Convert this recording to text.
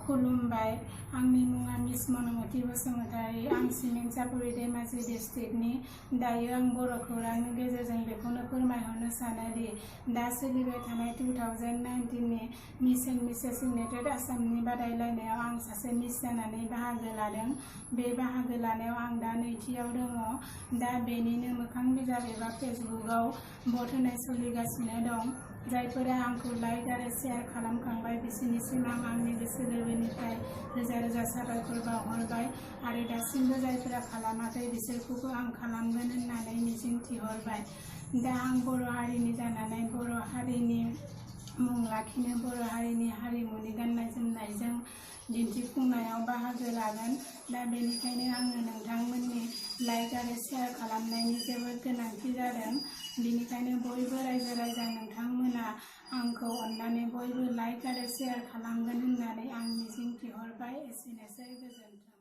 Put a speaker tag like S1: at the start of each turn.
S1: खुलुमबाय। आंनि मुङा मिस मनमति बसुमतारी। आं सिमेन्ट-चापरि धेमाजि डिस्ट्रिक्टनि। दायो आं बर' खौरांनि गेजेरजों बेखौनो फोरमायहरनो सानो दि दा सोलिबाय थानाय 2019 नि मिस एन्ड मिसेस इउनाइटेड आसामनि बादायलायनायाव आं सासे मिस जानानै बाहागो लादों। बे बाहागो लानायाव आं दा नैथियाव दङ। दा बेनिनो मोखां बिजाब एबा फेसबुकआव भट होनाय सोलिगासिनो दं। जायफोरा आंखौ लाइक आरो शेयार खालामखांबाय बिसोरनिसिम आं आंनि गोसो गोरबोनिफ्राय रोजा रोजा साबायखर बावहरबाय आरो दासिमबो जायफोरा खालामाखै बिसोरखौबो आं खालामगोन होननानै मिजिंथिहरबाय। दा आं बर' हारिनि जानानै बर' हारिनि मुं लाखिनो बर' हारिनि हारिमुनि गाननाय जोमनायजों दिन्थिफुंनायाव बाहागो लागोन। दा बेनिखायनो आंनो नोंथांमोननि लाइक आरो शेयार खालामनायनि जोबोद गोनांथि जादों। बेनिखायनो बयबो रायजो राजा नोंथांमोना आंखौ अननानै बयबो लाइक आरो शेयार खालामगोन होननानै आं मिजिंथिहरबाय। एसेनोसै, गोजोन्थों।